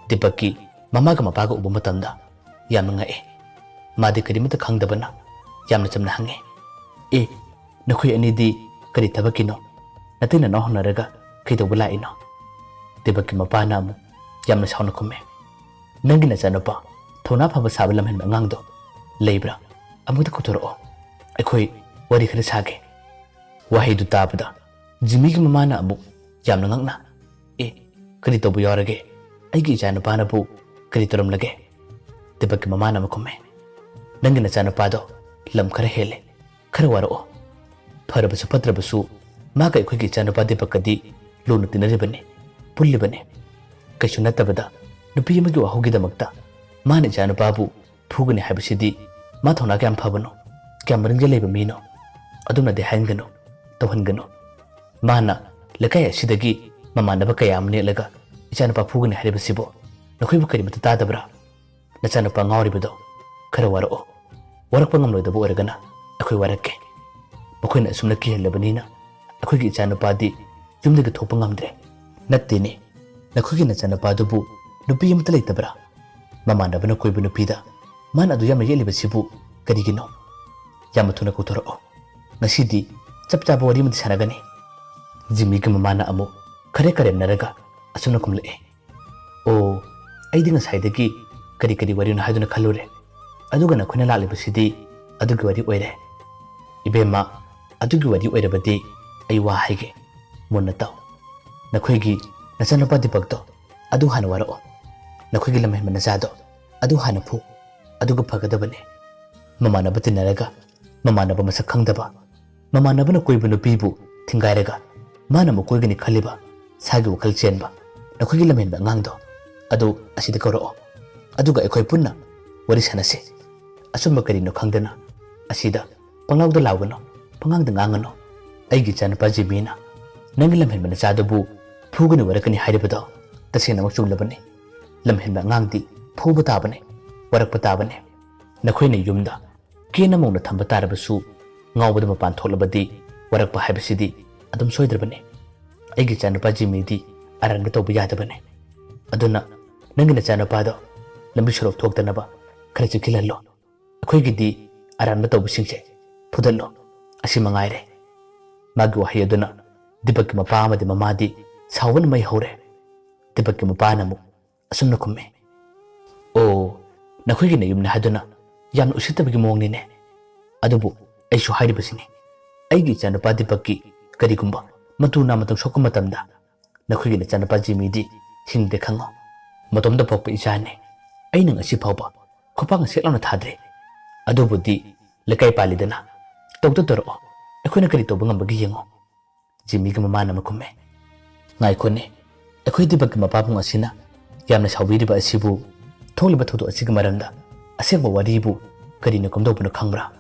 ꯗꯤꯄꯛꯀꯤ ꯃꯃꯥꯒ ꯃꯄꯥꯒ ꯎꯕ ꯃꯇꯝꯗ ꯌꯥꯝꯅ ꯉꯛꯑꯦ꯫ ꯃꯥꯗꯤ ꯀꯔꯤꯃꯠꯇ ꯈꯪꯗꯕꯅ ꯌꯥꯝꯅ ꯆꯝꯅ ꯍꯪꯉꯦ, "ꯑꯦ, ꯅꯈꯣꯏ ꯑꯅꯤꯗꯤ ꯀꯔꯤ ꯊꯕꯛꯀꯤꯅꯣ? ꯅꯇꯩ ꯅꯅꯥꯎ ꯍꯧꯅꯔꯒ ꯀꯩꯗꯧꯕ ꯂꯥꯛꯏꯅꯣ?" ꯗꯤꯄꯛꯀꯤ ꯃꯄꯥꯅ ꯑꯃꯨꯛ ꯌꯥꯝꯅ ꯁꯥꯎꯅ ꯈꯨꯝꯃꯦ꯫ "ꯅꯪꯒꯤ ꯅꯆꯥꯅꯨꯄꯥ ꯊꯧꯅꯥ ꯐꯕ ꯁꯥꯕ ꯂꯝꯍꯦꯟꯕ ꯑꯉꯥꯡꯗꯣ ꯂꯩꯕ꯭ꯔꯥ? ꯑꯃꯨꯛꯇ ꯀꯧꯊꯣꯔꯛꯑꯣ, ꯑꯩꯈꯣꯏ ꯋꯥꯔꯤ ꯈꯔ ꯁꯥꯒꯦ"꯫ ꯋꯥꯍꯩꯗꯨ ꯇꯥꯕꯗ ꯖꯤꯃꯤꯒꯤ ꯃꯃꯥꯅ ꯑꯃꯨꯛ ꯌꯥꯝꯅ ꯉꯛꯅ, "ꯑꯦ, ꯀꯔꯤ ꯇꯧꯕ ꯌꯥꯎꯔꯒꯦ? ꯑꯩꯒꯤ ꯏꯆꯥꯅꯨꯄꯥꯅꯕꯨ ꯀꯔꯤ ꯇꯧꯔꯝꯂꯒꯦ?" ꯗꯤꯄꯛꯀꯤ ꯃꯃꯥꯅ ꯑꯃꯨꯛ ꯈꯨꯝꯃꯦ, "ꯅꯪꯒꯤ ꯅꯆꯥꯅꯨꯄꯥꯗꯣ ꯂꯝ ꯈꯔ ꯍꯦꯜꯂꯦ, ꯈꯔ ꯋꯥꯔꯛꯑꯣ꯫ ꯐꯔꯕꯁꯨ ꯐꯠꯇ꯭ꯔꯕꯁꯨ ꯃꯥꯒ ꯑꯩꯈꯣꯏꯒꯤ ꯏꯆꯥꯅꯨꯄꯥ ꯗꯤꯄꯛꯀꯗꯤ ꯂꯨꯅ ꯇꯤꯟꯅꯔꯤꯕꯅꯤ, ꯄꯨꯜꯂꯤꯕꯅꯤ꯫ ꯀꯩꯁꯨ ꯅꯠꯇꯕꯗ ꯅꯨꯄꯤ ꯑꯃꯒꯤ ꯋꯥꯍꯧꯒꯤꯗꯃꯛꯇ ꯃꯥꯅ ꯏꯆꯥꯅꯨꯄꯥꯕꯨ ꯐꯨꯒꯅꯤ ꯍꯥꯏꯕꯁꯤꯗꯤ ꯃꯥ ꯊꯧꯅꯥ ꯀꯌꯥꯝ ꯐꯕꯅꯣ, ꯀꯌꯥꯝ ꯃꯔꯤꯡꯖꯦꯜ ꯂꯩꯕ ꯃꯤꯅꯣ? ꯑꯗꯨꯝꯅꯗꯤ ꯍꯥꯏꯍꯟꯒꯅꯨ, ꯇꯧꯍꯟꯒꯅꯨ꯫ ꯃꯥꯅ ꯂꯩꯀꯥꯏ ꯑꯁꯤꯗꯒꯤ ꯃꯃꯥꯟꯅꯕ ꯀꯌꯥ ꯑꯃ ꯅꯦꯛꯂꯒ ꯏꯆꯥꯅꯨꯄꯥ ꯐꯨꯒꯅꯤ ꯍꯥꯏꯔꯤꯕꯁꯤꯕꯨ ꯅꯈꯣꯏꯕꯨ ꯀꯔꯤꯃꯠꯇ ꯇꯥꯗꯕ꯭ꯔꯥ? ꯅꯆꯥꯅꯨꯄꯥ ꯉꯥꯎꯔꯤꯕꯗꯣ ꯈꯔ ꯋꯥꯔꯛꯑꯣ꯫ ꯋꯥꯔꯛꯄ ꯉꯝꯂꯣꯏꯗꯕ ꯑꯣꯏꯔꯒꯅ ꯑꯩꯈꯣꯏ ꯋꯥꯔꯛꯀꯦ꯫ ꯃꯈꯣꯏꯅ ꯑꯁꯨꯝꯅ ꯀꯤꯍꯜꯂꯕꯅꯤꯅ ꯑꯩꯈꯣꯏꯒꯤ ꯏꯆꯥꯅꯨꯄꯥꯗꯤ ꯌꯨꯝꯗꯒꯤ ꯊꯣꯛꯄ ꯉꯝꯗ꯭ꯔꯦ"꯫ "ꯅꯠꯇꯦꯅꯦ, ꯅꯈꯣꯏꯒꯤ ꯅꯆꯥꯅꯨꯄꯥꯗꯨꯕꯨ ꯅꯨꯄꯤ ꯑꯃꯠꯇ ꯂꯩꯇꯕ꯭ꯔꯥ? ꯃꯃꯥꯟꯅꯕꯅ ꯀꯣꯏꯕ ꯅꯨꯄꯤꯗ ꯃꯥꯅ ꯑꯗꯨ ꯌꯥꯝꯅ ꯌꯦꯠꯂꯤꯕꯁꯤꯕꯨ ꯀꯔꯤꯒꯤꯅꯣ? ꯌꯥꯝꯅ ꯊꯨꯅ ꯀꯧꯊꯣꯔꯛꯑꯣ꯫ ꯉꯁꯤꯗꯤ ꯆꯞ ꯆꯥꯕ ꯋꯥꯔꯤ ꯑꯃꯗꯤ ꯁꯥꯟꯅꯒꯅꯤ"꯫ ꯖꯤꯃꯤꯒꯤ ꯃꯃꯥꯅ ꯑꯃꯨꯛ ꯈꯔꯦ ꯀꯔꯦꯝꯅꯔꯒ ꯑꯁꯨꯝꯅ ꯈꯨꯝꯂꯛꯑꯦ, "ꯑꯣ, ꯑꯩꯗꯤ ꯉꯁꯥꯏꯗꯒꯤ ꯀꯔꯤ ꯀꯔꯤ ꯋꯥꯔꯤꯅꯣ ꯍꯥꯏꯗꯨꯅ ꯈꯜꯂꯨꯔꯦ꯫ ꯑꯗꯨꯒ ꯅꯈꯣꯏꯅ ꯂꯥꯛꯂꯤꯕꯁꯤꯗꯤ ꯑꯗꯨꯒꯤ ꯋꯥꯔꯤ ꯑꯣꯏꯔꯦ꯫ ꯏꯕꯦꯝꯃ, ꯑꯗꯨꯒꯤ ꯋꯥꯔꯤ ꯑꯣꯏꯔꯕꯗꯤ ꯑꯩ ꯋꯥ ꯍꯥꯏꯒꯦ, ꯃꯨꯟꯅ ꯇꯥꯎ꯫ ꯅꯈꯣꯏꯒꯤ ꯅꯆꯥꯅꯨꯄꯥ ꯗꯤꯄꯛꯇꯣ ꯑꯗꯨ ꯍꯥꯟꯅ ꯋꯥꯔꯛꯑꯣ꯫ ꯅꯈꯣꯏꯒꯤ ꯂꯝꯍꯦꯟꯕ ꯅꯆꯥꯗꯣ ꯑꯗꯨ ꯍꯥꯟꯅ ꯐꯨ, ꯑꯗꯨꯒ ꯐꯒꯗꯕꯅꯤ꯫ ꯃꯃꯥꯟꯅꯕ ꯇꯤꯟꯅꯔꯒ ꯃꯃꯥꯟꯅꯕ ꯃꯁꯛ ꯈꯪꯗꯕ, ꯃꯃꯥꯟꯅꯕꯅ ꯀꯣꯏꯕ ꯅꯨꯄꯤꯕꯨ ꯊꯤꯡꯒꯥꯏꯔꯒ ꯃꯥꯅ ꯑꯃꯨꯛ ꯀꯣꯏꯒꯅꯤ ꯈꯜꯂꯤꯕ ꯁꯥꯒꯤ ꯋꯥꯈꯜ ꯆꯦꯟꯕ ꯅꯈꯣꯏꯒꯤ ꯂꯝꯍꯦꯟꯕ ꯑꯉꯥꯡꯗꯣ ꯑꯗꯨ ꯑꯁꯤꯗ ꯀꯧꯔꯛꯑꯣ꯫ ꯑꯗꯨꯒ ꯑꯩꯈꯣꯏ ꯄꯨꯟꯅ ꯋꯥꯔꯤ ꯁꯥꯟꯅꯁꯤ꯫ ꯑꯆꯨꯝꯕ ꯀꯔꯤꯅꯣ ꯈꯪꯗꯅ ꯑꯁꯤꯗ ꯄꯪꯂꯥꯎꯗ ꯂꯥꯎꯒꯅꯨ, ꯄꯉꯥꯡꯗ ꯉꯥꯡꯒꯅꯨ꯫ ꯑꯩꯒꯤ ꯏꯆꯥꯅꯨꯄꯥ ꯖꯤꯃꯤꯅ ꯅꯪꯒꯤ ꯂꯝꯍꯦꯟꯕ ꯅꯆꯥꯗꯨꯕꯨ ꯐꯨꯒꯅꯤ ꯋꯥꯔꯛꯀꯅꯤ ꯍꯥꯏꯔꯤꯕꯗꯣ ꯇꯁꯦꯡꯅꯃꯛ ꯆꯨꯝꯂꯕꯅꯤ꯫ ꯂꯝꯍꯦꯟꯕ ꯑꯉꯥꯡꯗꯤ ꯐꯨꯕ ꯇꯥꯕꯅꯤ, ꯋꯥꯔꯛꯄ ꯇꯥꯕꯅꯤ꯫ ꯅꯈꯣꯏꯅ ꯌꯨꯝꯗ ꯀꯦꯅ ꯃꯧꯅ ꯊꯝꯕ ꯇꯥꯔꯕꯁꯨ ꯉꯥꯎꯕꯗ ꯃꯄꯥꯟ ꯊꯣꯛꯂꯕꯗꯤ ꯋꯥꯔꯛꯄ ꯍꯥꯏꯕꯁꯤꯗꯤ ꯑꯗꯨꯝ ꯁꯣꯏꯗ꯭ꯔꯕꯅꯤ꯫ ꯑꯩꯒꯤ ꯏꯆꯥꯅꯨꯄꯥ ꯖꯤꯃꯤꯗꯤ ꯑꯔꯥꯟꯕ ꯇꯧꯕ ꯌꯥꯗꯕꯅꯤ꯫ ꯑꯗꯨꯅ ꯅꯪꯒꯤ ꯅꯆꯥꯅꯨꯄꯥꯗꯣ ꯂꯝꯕꯤ ꯁꯣꯔꯣꯛ ꯊꯣꯛꯇꯅꯕ ꯈꯔ ꯆꯦꯛꯁꯤꯜꯍꯜꯂꯣ꯫ ꯑꯩꯈꯣꯏꯒꯤꯗꯤ ꯑꯔꯥꯟꯕ ꯇꯧꯕꯁꯤꯡꯁꯦ ꯐꯨꯗꯠꯂꯣ꯫ ꯑꯁꯤ ꯃꯉꯥꯏꯔꯦ"꯫ ꯃꯥꯒꯤ ꯋꯥꯍꯩ ꯑꯗꯨꯅ ꯗꯤꯄꯛꯀꯤ ꯃꯄꯥ ꯑꯃꯗꯤ ꯃꯃꯥꯗꯤ ꯁꯥꯎꯕꯅ ꯃꯩ ꯍꯧꯔꯦ꯫ ꯗꯤꯄꯛꯀꯤ ꯃꯄꯥꯅ ꯑꯃꯨꯛ ꯑꯁꯨꯝꯅ ꯈꯨꯝꯃꯦ, "ꯑꯣ, ꯅꯈꯣꯏꯒꯤ ꯅꯌꯨꯝꯅꯦ ꯍꯥꯏꯗꯨꯅ ꯌꯥꯝꯅ ꯎꯁꯤꯠꯇꯕꯒꯤ ꯃꯑꯣꯡꯅꯤꯅꯦ꯫ ꯑꯗꯨꯕꯨ ꯑꯩꯁꯨ ꯍꯥꯏꯔꯤꯕꯁꯤꯅꯤ, ꯑꯩꯒꯤ ꯏꯆꯥꯅꯨꯄꯥ ꯗꯤꯄꯛꯀꯤ ꯀꯔꯤꯒꯨꯝꯕ ꯃꯇꯨ ꯅꯥ ꯃꯇꯝ ꯁꯣꯛꯄ ꯃꯇꯝꯗ ꯅꯈꯣꯏꯒꯤ ꯅꯆꯥꯅꯨꯄꯥ ꯖꯤꯃꯤꯗꯤ ꯍꯤꯡꯗꯦ ꯈꯪꯉꯣ꯫ ꯃꯇꯣꯝꯇ ꯄꯣꯛꯄ ꯏꯆꯥꯅꯤ꯫ ꯑꯩꯅ ꯉꯁꯤ ꯐꯥꯎꯕ ꯈꯨꯄꯥꯛꯅ ꯁꯦꯠ ꯂꯥꯎꯅ ꯊꯥꯗ꯭ꯔꯤ꯫ ꯑꯗꯨꯕꯨꯗꯤ ꯂꯩꯀꯥꯏ ꯄꯥꯜꯂꯤꯗꯅ, ꯇꯧꯗ ꯇꯧꯔꯛꯑꯣ, ꯑꯩꯈꯣꯏꯅ ꯀꯔꯤ ꯇꯧꯕ ꯉꯝꯕꯒꯦ ꯌꯦꯡꯉꯣ", ꯖꯤꯃꯤꯒꯤ ꯃꯃꯥꯅ ꯑꯃ ꯈꯨꯝꯃꯦ꯫ "ꯉꯥꯏꯈꯣꯅꯦ, ꯑꯩꯈꯣꯏ ꯗꯤꯄꯛꯀꯤ ꯃꯄꯥꯕꯨꯡ ꯑꯁꯤꯅ ꯌꯥꯝꯅ ꯁꯥꯎꯕꯤꯔꯤꯕ ꯑꯁꯤꯕꯨ, ꯊꯣꯛꯂꯤꯕ ꯊꯧꯗꯣꯛ ꯑꯁꯤꯒꯤ ꯃꯔꯝꯗ ꯑꯁꯦꯡꯕ ꯋꯥꯔꯤꯕꯨ ꯀꯔꯤꯅ ꯀꯝꯗꯧꯕꯅꯣ ꯈꯪꯕ꯭ꯔꯥ?"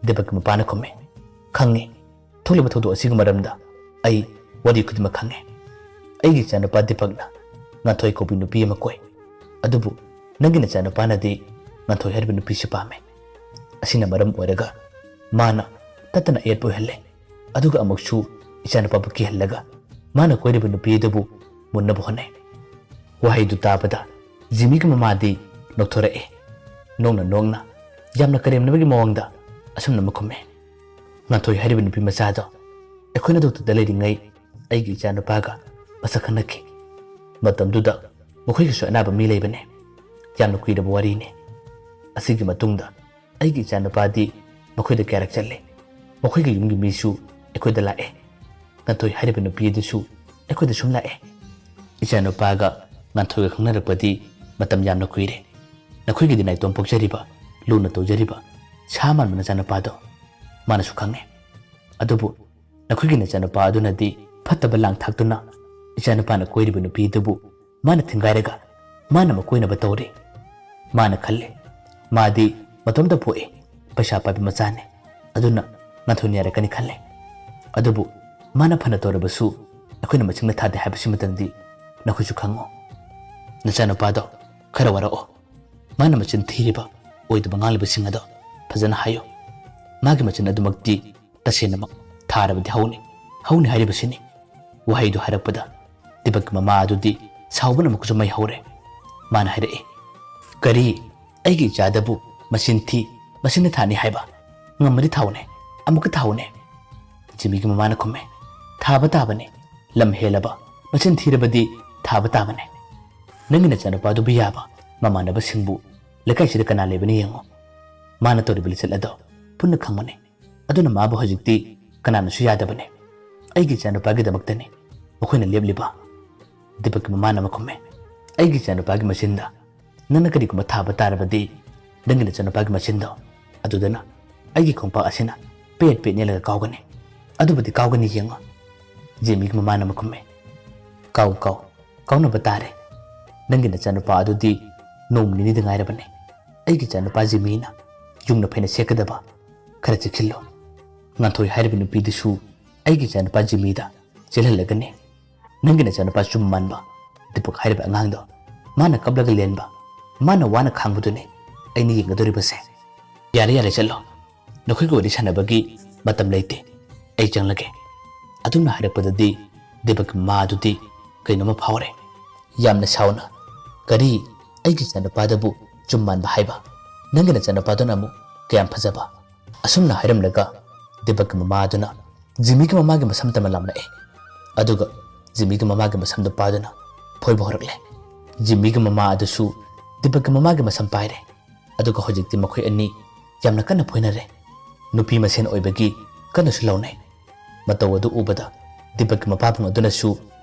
ꯗꯤꯄꯛꯀꯤ ꯃꯄꯥꯅ ꯈꯨꯝꯃꯦ, "ꯈꯪꯉꯤ꯫ ꯊꯣꯛꯂꯤꯕ ꯊꯧꯗꯣꯛ ꯑꯁꯤꯒꯤ ꯃꯔꯝꯗ ꯑꯩ ꯋꯥꯔꯤ ꯈꯨꯗꯤꯡꯃꯛ ꯈꯪꯉꯦ꯫ ꯑꯩꯒꯤ ꯏꯆꯥꯅꯨꯄꯥ ꯗꯤꯄꯛꯅ ꯉꯥꯟꯊꯣꯏ ꯀꯧꯕꯤ ꯅꯨꯄꯤ ꯑꯃ ꯀꯣꯏ꯫ ꯑꯗꯨꯕꯨ ꯅꯪꯒꯤ ꯅꯆꯥꯅꯨꯄꯥꯅꯗꯤ ꯉꯥꯟꯊꯣꯏ ꯍꯥꯏꯔꯤꯕ ꯅꯨꯄꯤꯁꯤ ꯄꯥꯝꯃꯦ꯫ ꯑꯁꯤꯅ ꯃꯔꯝ ꯑꯣꯏꯔꯒ ꯃꯥꯅ ꯇꯠꯇꯅ ꯑꯌꯦꯠꯄ ꯑꯣꯏꯍꯜꯂꯦ꯫ ꯑꯗꯨꯒ ꯑꯃꯨꯛꯁꯨ ꯏꯆꯥꯅꯨꯄꯥꯕꯨ ꯀꯤꯍꯜꯂꯒ ꯃꯥꯅ ꯀꯣꯏꯔꯤꯕ ꯅꯨꯄꯤ ꯑꯗꯨꯕꯨ ꯃꯨꯟꯅꯕ ꯍꯣꯠꯅꯩ꯫" ꯋꯥꯍꯩꯗꯨ ꯇꯥꯕꯗ ꯖꯤꯃꯤꯒꯤ ꯃꯃꯥꯗꯤ ꯅꯣꯛꯊꯣꯔꯛꯏ꯫ ꯅꯣꯡꯅ ꯅꯣꯡꯅ ꯌꯥꯝꯅ ꯀꯔꯦꯝꯅꯕꯒꯤ ꯃꯑꯣꯡꯗ ꯑꯁꯨꯝꯅ ꯑꯃ ꯈꯨꯝꯃꯤ, "ꯉꯥꯟꯊꯣꯏ ꯍꯥꯏꯔꯤꯕ ꯅꯨꯄꯤ ꯃꯆꯥꯗꯣ ꯑꯩꯈꯣꯏꯅ ꯗꯣꯛꯇꯔꯗ ꯂꯩꯔꯤꯉꯩ ꯑꯩꯒꯤ ꯏꯆꯥꯅꯨꯄꯥꯒ ꯃꯁꯛ ꯈꯪꯅꯈꯤ꯫ ꯃꯇꯝꯗꯨꯗ ꯃꯈꯣꯏꯒꯤꯁꯨ ꯑꯅꯥꯕ ꯃꯤ ꯂꯩꯕꯅꯦ꯫ ꯌꯥꯝꯅ ꯀꯨꯏꯔꯕ ꯋꯥꯔꯤꯅꯤ꯫ ꯑꯁꯤꯒꯤ ꯃꯇꯨꯡꯗ ꯑꯩꯒꯤ ꯏꯆꯥꯅꯨꯄꯥꯗꯤ ꯃꯈꯣꯏꯗ ꯀꯌꯥꯔꯛ ꯆꯠꯂꯦ꯫ ꯃꯈꯣꯏꯒꯤ ꯌꯨꯝꯒꯤ ꯃꯤꯁꯨ ꯑꯩꯈꯣꯏꯗ ꯂꯥꯛꯑꯦ꯫ ꯉꯥꯟꯊꯣꯏ ꯍꯥꯏꯔꯤꯕ ꯅꯨꯄꯤ ꯑꯗꯨꯁꯨ ꯑꯩꯈꯣꯏꯗ ꯁꯨꯝ ꯂꯥꯛꯑꯦ꯫ ꯏꯆꯥꯅꯨꯄꯥꯒ ꯉꯥꯟꯊꯣꯏꯒ ꯈꯪꯅꯔꯛꯄꯗꯤ ꯃꯇꯝ ꯌꯥꯝꯅ ꯀꯨꯏꯔꯦ꯫ ꯅꯈꯣꯏꯒꯤꯗꯤ ꯅꯥꯏꯇꯣꯝ ꯄꯣꯛꯆꯔꯤꯕ, ꯂꯨꯅ ꯇꯧꯖꯔꯤꯕ, ꯁꯥ ꯃꯥꯟꯕ ꯅꯆꯥꯅꯨꯄꯥꯗꯣ ꯃꯥꯅꯁꯨ ꯈꯪꯉꯦ꯫ ꯑꯗꯨꯕꯨ ꯅꯈꯣꯏꯒꯤ ꯅꯆꯥꯅꯨꯄꯥ ꯑꯗꯨꯅꯗꯤ ꯐꯠꯇꯕ ꯂꯥꯡ ꯊꯥꯛꯇꯨꯅ ꯏꯆꯥꯅꯨꯄꯥꯅ ꯀꯣꯏꯔꯤꯕ ꯅꯨꯄꯤ ꯑꯗꯨꯕꯨ ꯃꯥꯅ ꯊꯤꯡꯒꯥꯏꯔꯒ ꯃꯥꯅ ꯃꯀꯣꯏꯅꯕ ꯇꯧꯔꯤ꯫ ꯃꯥꯅ ꯈꯜꯂꯤ, ꯃꯥꯗꯤ ꯃꯇꯣꯝꯇ ꯄꯣꯛꯏ, ꯄꯩꯁꯥ ꯄꯥꯏꯕ ꯃꯆꯥꯅꯤ, ꯑꯗꯨꯅ ꯉꯥꯟꯊꯣꯏꯅ ꯌꯥꯔꯛꯀꯅꯤ ꯈꯜꯂꯦ꯫ ꯑꯗꯨꯕꯨ ꯃꯥꯅ ꯐꯅ ꯇꯧꯔꯕꯁꯨ ꯑꯩꯈꯣꯏꯅ ꯃꯁꯤꯡꯅ ꯊꯥꯗꯦ ꯍꯥꯏꯕꯁꯤꯃꯇꯪꯗꯤ ꯅꯈꯣꯏꯁꯨ ꯈꯪꯉꯣ꯫ ꯅꯆꯥꯅꯨꯄꯥꯗꯣ ꯈꯔ ꯋꯥꯔꯛꯑꯣ꯫ ꯃꯥꯅ ꯃꯆꯤꯟ ꯊꯤꯔꯤꯕ, ꯑꯣꯏꯗꯕ ꯉꯥꯡꯂꯤꯕꯁꯤꯡ ꯑꯗꯣ ꯐꯖꯅ ꯍꯥꯏꯌꯨ꯫ ꯃꯥꯒꯤ ꯃꯆꯤꯟ ꯑꯗꯨꯃꯛꯇꯤ ꯇꯁꯦꯡꯅꯃꯛ ꯊꯥꯔꯕꯗꯤ ꯍꯧꯅꯤ, ꯍꯧꯅꯤ ꯍꯥꯏꯔꯤꯕꯁꯤꯅꯤ꯫" ꯋꯥꯍꯩꯗꯨ ꯍꯥꯏꯔꯛꯄꯗ ꯗꯤꯄꯛꯀꯤ ꯃꯃꯥ ꯑꯗꯨꯗꯤ ꯁꯥꯎꯕꯅ ꯑꯃꯨꯛꯀꯁꯨ ꯃꯩ ꯍꯧꯔꯦ꯫ ꯃꯥꯅ ꯍꯥꯏꯔꯛꯏ, "ꯀꯔꯤ? ꯑꯩꯒꯤ ꯏꯆꯥꯗꯕꯨ ꯃꯆꯤꯟ ꯊꯤ, ꯃꯆꯤꯟꯅ ꯊꯥꯅꯤ ꯍꯥꯏꯕ? ꯉꯝꯃꯗꯤ ꯊꯥꯎꯅꯦ, ꯑꯃꯨꯛꯀ ꯊꯥꯎꯅꯦ꯫" ꯖꯤꯃꯤꯒꯤ ꯃꯃꯥꯅ ꯈꯨꯝꯃꯦ, "ꯊꯥꯕ ꯇꯥꯕꯅꯤ꯫ ꯂꯝ ꯍꯦꯜꯂꯕ, ꯃꯆꯤꯟ ꯊꯤꯔꯕꯗꯤ ꯊꯥꯕ ꯇꯥꯕꯅꯤ꯫" ꯅꯪꯒꯤ ꯅꯆꯥꯅꯨꯄꯥꯗꯨꯕꯨ ꯌꯥꯕ ꯃꯃꯥꯟꯅꯕꯁꯤꯡꯕꯨ ꯂꯩꯀꯥꯏꯁꯤꯗ ꯀꯅꯥ ꯂꯩꯕꯅ ꯌꯦꯡꯉꯣ꯫ ꯃꯥꯅ ꯇꯧꯔꯤꯕ ꯂꯤꯆꯠ ꯑꯗꯣ ꯄꯨꯟꯅ ꯈꯪꯕꯅꯤ꯫ ꯑꯗꯨꯅ ꯃꯥꯕꯨ ꯍꯧꯖꯤꯛꯇꯤ ꯀꯅꯥꯅꯁꯨ ꯌꯥꯗꯕꯅꯤ꯫ ꯑꯩꯒꯤ ꯏꯆꯥꯅꯨꯄꯥꯒꯤꯗꯃꯛꯇꯅꯤ ꯃꯈꯣꯏꯅ ꯂꯦꯞꯂꯤꯕ꯫ ꯗꯤꯄꯛꯀꯤ ꯃꯃꯥꯅ ꯑꯃ ꯈꯨꯝꯃꯦ, "ꯑꯩꯒꯤ ꯏꯆꯥꯅꯨꯄꯥꯒꯤ ꯃꯆꯤꯟꯗ ꯅꯪꯅ ꯀꯔꯤꯒꯨꯝꯕ ꯊꯥꯕ ꯇꯥꯔꯕꯗꯤ, ꯅꯪꯒꯤ ꯅꯆꯥꯅꯨꯄꯥꯒꯤ ꯃꯆꯤꯟꯗꯣ ꯑꯗꯨꯗꯅ ꯑꯩꯒꯤ ꯈꯣꯡꯄꯥꯛ ꯑꯁꯤꯅ ꯄꯦꯠ ꯄꯦꯠ ꯅꯦꯠꯂꯒ ꯀꯥꯎꯒꯅꯤ꯫ ꯑꯗꯨꯕꯨꯗꯤ ꯀꯥꯎꯒꯅꯤ ꯌꯦꯡꯉꯣ꯫" ꯖꯤꯃꯤꯒꯤ ꯃꯃꯥꯅ ꯑꯃ ꯈꯨꯝꯃꯦ, "ꯀꯥꯎ ꯀꯥꯎ, ꯀꯥꯎꯅꯕ ꯇꯥꯔꯦ꯫ ꯅꯪꯒꯤ ꯅꯆꯥꯅꯨꯄꯥ ꯑꯗꯨꯗꯤ ꯅꯣꯡꯃ ꯅꯤꯅꯤꯗ ꯉꯥꯏꯔꯕꯅꯤ꯫ ꯑꯩꯒꯤ ꯏꯆꯥꯅꯨꯄꯥ ꯖꯤꯃꯤꯅ ꯌꯨꯝꯅ ꯐꯩꯅ ꯁꯦꯠꯀꯗꯕ ꯈꯔ ꯆꯦꯛꯁꯤꯜꯂꯨ꯫ ꯉꯥꯟꯊꯣꯏ ꯍꯥꯏꯔꯤꯕ ꯅꯨꯄꯤꯗꯨꯁꯨ ꯑꯩꯒꯤ ꯏꯆꯥꯅꯨꯄꯥ ꯖꯤꯃꯤꯗ ꯆꯦꯜꯍꯜꯂꯒꯅꯤ꯫ ꯅꯪꯒꯤ ꯅꯆꯥꯅꯨꯄꯥ ꯆꯨꯝ ꯃꯥꯟꯕ ꯗꯤꯄꯛ ꯍꯥꯏꯔꯤꯕ ꯑꯉꯥꯡꯗꯣ, ꯃꯥꯅ ꯀꯞꯂꯒ ꯂꯦꯟꯕ, ꯃꯥꯅ ꯋꯥꯅ ꯈꯥꯡꯕꯗꯨꯅꯤ ꯑꯩꯅ ꯌꯦꯡꯒꯗꯧꯔꯤꯕꯁꯦ꯫" "ꯌꯥꯔꯦ, ꯌꯥꯔꯦ, ꯆꯠꯂꯣ꯫ ꯅꯈꯣꯏꯒ ꯋꯥꯔꯤ ꯁꯥꯟꯅꯕꯒꯤ ꯃꯇꯝ ꯂꯩꯇꯦ꯫ ꯑꯩ ꯆꯪꯂꯒꯦ꯫" ꯑꯗꯨꯝꯅ ꯍꯥꯏꯔꯛꯄꯗꯗꯤ ꯗꯤꯄꯛꯀꯤ ꯃꯃꯥ ꯑꯗꯨꯗꯤ ꯀꯩꯅꯣꯝꯃ ꯐꯥꯎꯔꯦ꯫ ꯌꯥꯝꯅ ꯁꯥꯎꯅ, "ꯀꯔꯤ? ꯑꯩꯒꯤ ꯏꯆꯥꯅꯨꯄꯥꯗꯕꯨ ꯆꯨꯝ ꯃꯥꯟꯕ ꯍꯥꯏꯕ? ꯅꯪꯒꯤ ꯅꯆꯥꯅꯨꯄꯥꯗꯨꯅ ꯑꯃꯨꯛ ꯀꯌꯥꯝ ꯐꯖꯕ?" ꯑꯁꯨꯝꯅ ꯍꯥꯏꯔꯝꯂꯒ ꯗꯤꯄꯛꯀꯤ ꯃꯃꯥ ꯑꯗꯨꯅ ꯖꯤꯃꯤꯒꯤ ꯃꯃꯥꯒꯤ ꯃꯁꯝ ꯇꯝꯅ ꯂꯥꯝꯂꯛꯑꯦ꯫ ꯑꯗꯨꯒ ꯖꯤꯃꯤꯒꯤ ꯃꯃꯥꯒꯤ ꯃꯁꯝꯗꯨ ꯄꯥꯏꯗꯨꯅ ꯐꯣꯏꯕ ꯍꯧꯔꯛꯂꯦ꯫ ꯖꯤꯃꯤꯒꯤ ꯃꯃꯥ ꯑꯗꯨꯁꯨ ꯗꯤꯄꯛꯀꯤ ꯃꯃꯥꯒꯤ ꯃꯁꯝ ꯄꯥꯏꯔꯦ꯫ ꯑꯗꯨꯒ ꯍꯧꯖꯤꯛꯇꯤ ꯃꯈꯣꯏ ꯑꯅꯤ ꯌꯥꯝꯅ ꯀꯟꯅ ꯐꯣꯏꯅꯔꯦ꯫ ꯅꯨꯄꯤ ꯃꯁꯦꯟ ꯑꯣꯏꯕꯒꯤ ꯀꯟꯅꯁꯨ ꯂꯥꯎꯅꯩ꯫ ꯃꯇꯧ ꯑꯗꯨ ꯎꯕꯗ ꯗꯤꯄꯛꯀꯤ ꯃꯄꯥꯕꯨꯡ ꯑꯗꯨꯅꯁꯨ